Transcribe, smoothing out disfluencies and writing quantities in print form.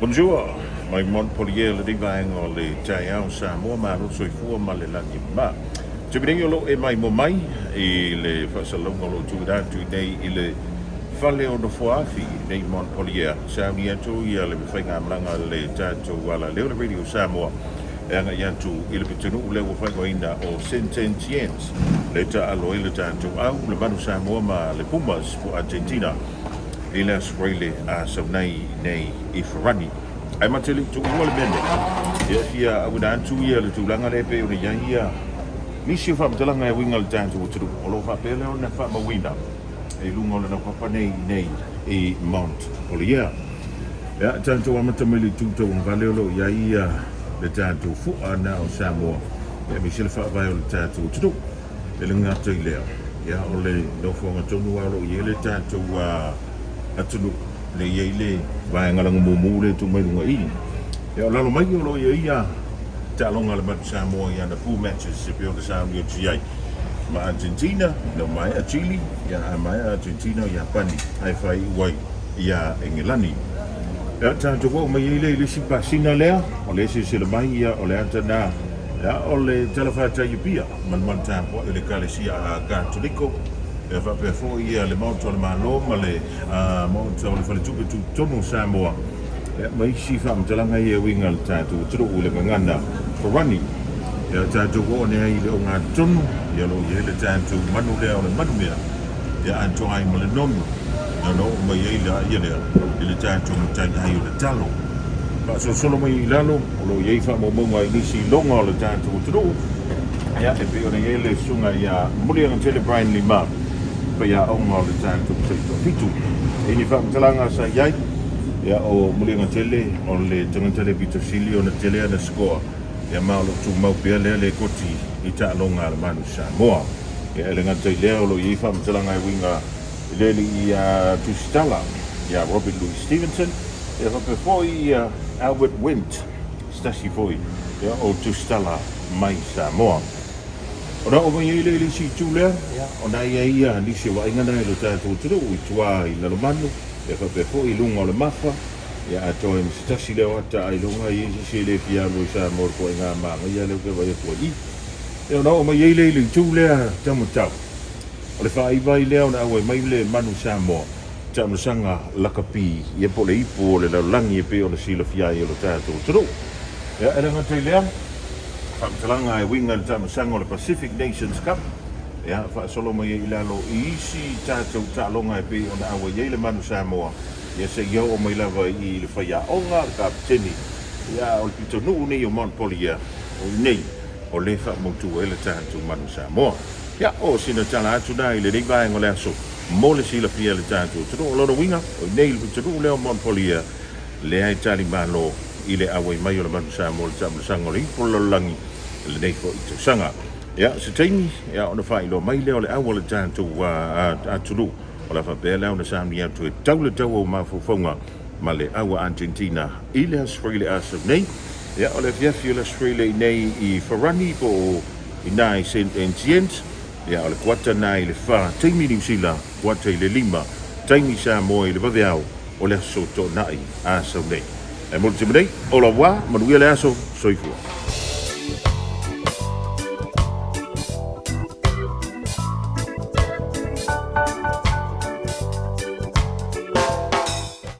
Bonjour, mai Montpellier lenei vaega o le taeao Samoa, malo le soifua ma le lagi ma. Taimi nei o lo o e maimoa mai i le faasalalauga o lo o tuuina atu i nei i le fale o Nofoaafi nei i Montpellier, sauni atu ia le faigamalaga a le tatou alaleo le Radio Samoa e agai atu i le pitonuu lea ua faaigoaina o Saint-Etienne lea e taaalo ai le tatou au, le Manu Samoa ma le Pumas po Argentina i le Aso Faraile a Saunai nei i Farani. Ae ma te le i tuua le mea nei, ia e fia auina atu ia le tulaga lea e pei ona i ai ia nisi o faamatalaga e uiga i le tatou atunuu o lo o faapea lea ona faamauina i luga o le laupapa nei nei i Montpellier. Ia, tatou amata mai le itu tauagavale o lo o i ai ia le tatou fua na o Samoa, ia aemaise le faavae o le tatou atunuu. E le gata i lea, ia o le nofoaga tonu lava o lo o i ai le tatou atunuu, lea e i ai le vaega lagamumu lea e tuu mai luga i i. Ia o lalo mai o lo o i ai ia taaloga a le Manu Samoa i ana pool matches e pei ona sauni atu i ai ma Argentina, ina ua maea Chile, ia a maea Argentina o Iapani ae faaiu ai ia Engelani. Ia tatou oo mai ai lea i le isi pasina lea, o lea e silasila mai ia o le ata na, ia o le talafatai i Apia ma le malu tapuai o le Ekalesia Katoliko, ia faapea foi ia le Maota o le Malo ma le Maota o le Faletupe Tutotonu o Samoa, ia ma isi faamatalaga ia e uiga i le tatou atunuu i le gagana farani. Ia tatou oo ane ai i le ogatotonu, ia o lo o i ai le tatou manu lea o le manumea, ia atoa ai ma le nonu, ia ona oo mai ai lea lea i le tatou mataiai o le talo. Faasolosolo mai i lalo, o lo o i ai faamaumauga i nisi iloga o le tatou atunuu, ia e pei ona i ai le susuga ia Muliagatele Brian Lima, faiaoga o le tatou Taitoafitu. I ni faamatalaga sa i ai, ia o Muliagatele o le tagata le pito sili ona tele ana score, ia ma o lo o tumau pea lea lekoti i taaloga a le Manu Samoa. Ia e le gata i lea, o lo o i ai faamatalaga e uiga i le alii ia Tusitala, ia Robert Louis Stevenson, ia faapea foi ia Albert Wendt, se tasi foi ia o Tusitala mai Samoa. Ona oo mai ai lea i le isi itu lea, ia, ona i ai ia nisi o vaaiga na i lo tatou atunuu i tua i Lalomanu, ia faapea foi i luga o le Mafa, ia atoa ai ma se tasi lea o ata ailoga i ai se isi e le fia alu ai Samoa i le toaiga manaia lea ou te vaai atu ai i. Ia ona oo mai ai lea i le itu lea taumatau, o le faaiva ai lea ona auai mai le manu Samoa, taamilosaga lakapi, ia po o le ipu o le lalolagi e pei ona silafia ai e lo tatou atunuu. Ia e le gata i lea, faamatalaga e uiga i le taamilosaga o le Pacific Nations Cup, ia faasolo mai ai i lalo i isi tatou taaloga e pei ona auai ai le manu Samoa, ia seia oo mai lava i le faiaoga, le kapeteni, ia o le pitonuu nei o Montpellier, o i nei o lea e faamautu ai le tatou manu Samoa. Ia, o sina tala atu na i lenei vaega o le aso mo le silafia e le tatou atunuu. O lona uiga, o i nei i le pitonuu lea o Montpellier, lea e talimalo i le auai mai o le manu Samoa i le taamilosaga o le ipu o le lalolagi i lenei foi tausaga. Ia, se taimi, ia, ona faailoa mai lea o le au a le tatou atunuu. O le a faapea le ao na sauni atu e tau le taua o mafaufauga ma le au a Argentina i le Aso Faraile aso nei. Ia, o le afiafi o le Aso Faraile i nei i Farani po o i na i Saint Etienne. Ia, o le kuata na i le fa taimi Niu Sila, kuata i le lima taimi Samoa i le vaveao o le aso Toonai aso nei. Ae mo le taimi nei, ola ua, manuia le aso, soifua.